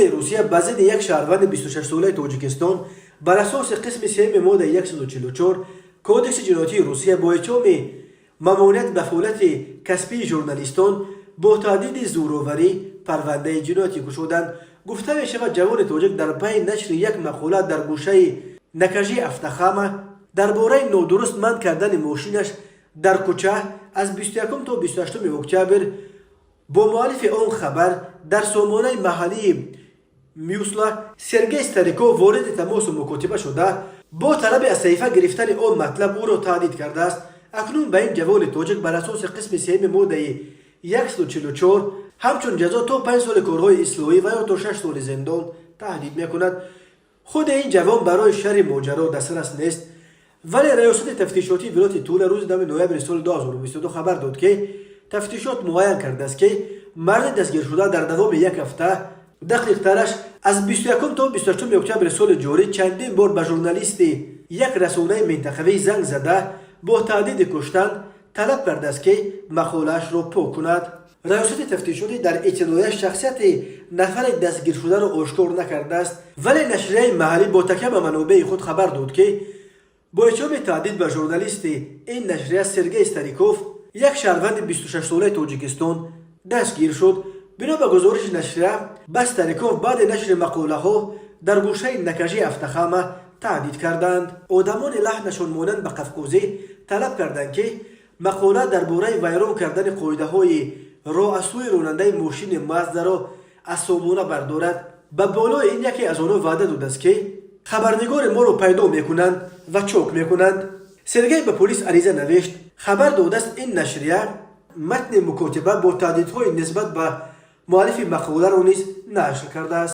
Тулаи Русия ба зидди як шаҳрванди 26-солаи Тоҷикистон бар асоси қисми сеюми моддаи 144 Кодекси ҷиноятии Русия бо иттиҳоми мамоният ба фаъолияти касбии журналистон бо таҳдиди зӯроварӣ парвандаи ҷиноятӣ кушоданд. Гуфта мешавад, ҷавони тоҷик дар пайи нашри як мақола дар гӯшаи «Накажи Автохама» дар бораи нодуруст манъ кардани мошинаш дар кӯча аз 21 то 28 октябр бо муаллифи он хабар дар сомонаи маҳаллии Мюсла Сергей Стариков вориди тамосу мукотиба шуда, бо талаби аз саҳифа гирифтани он матлаб ӯро таҳдид кардааст. Акнун ба ин ҷавони тоҷик бар асоси қисми сеюми моддаи 144 ҳамчун ҷазо то 5 соли корҳои ислоҳӣ ва ё то 6 соли зиндон таҳдид мекунад. Худи ин ҷавон барои шарҳи моҷаро дастрас нест, вале Раёсати тафтишотии вилояти Тула рӯзи 10 ноябри соли 2022 хабар дод, ки тафтишот муайян кардааст, ки марди дастгиршуда дар давоми як ҳафта, дақиқтараш аз 21 то 28 октябри соли ҷорӣ, чандин бор ба журналисти як расонаи минтақавӣ занг зада, бо таҳдиди куштан талаб кардааст, ки мақолаашро пок кунад. Раёсати тафтишотӣ дар иттилояш шахсияти нафари дастгиршударо ошкор накардааст, вале нашрияи маҳаллӣ бо такя ба манобеи худ хабар дод, ки бо иттиҳоми таҳдид ба журналисти ин нашрия Сергей Стариков як шаҳрванди 26-солаи Тоҷикистон дастгир шуд. Бино ба гузориши нашрия, ба Стариков баъди нашри мақолаҳо дар гӯшаи «Накажи Автохама» таҳдид карданд. Одамони лаҳнашон монанд ба қафқозӣ талаб карданд, ки мақола дар бораи вайрон кардани қоидаҳои роҳ аз сӯи ронандаи мошини Маздаро аз сомона бардорад. Ба болои ин, яке аз онҳо ваъда додааст, ки хабарнигори моро пайдо мекунанд ва чок мекунанд. Сергей ба полис ариза навишт, хабар додааст ин нашрия. Матни мукотиба бо таҳдидҳои нисбат ба муаллифи мақоларо низ нашр кардааст.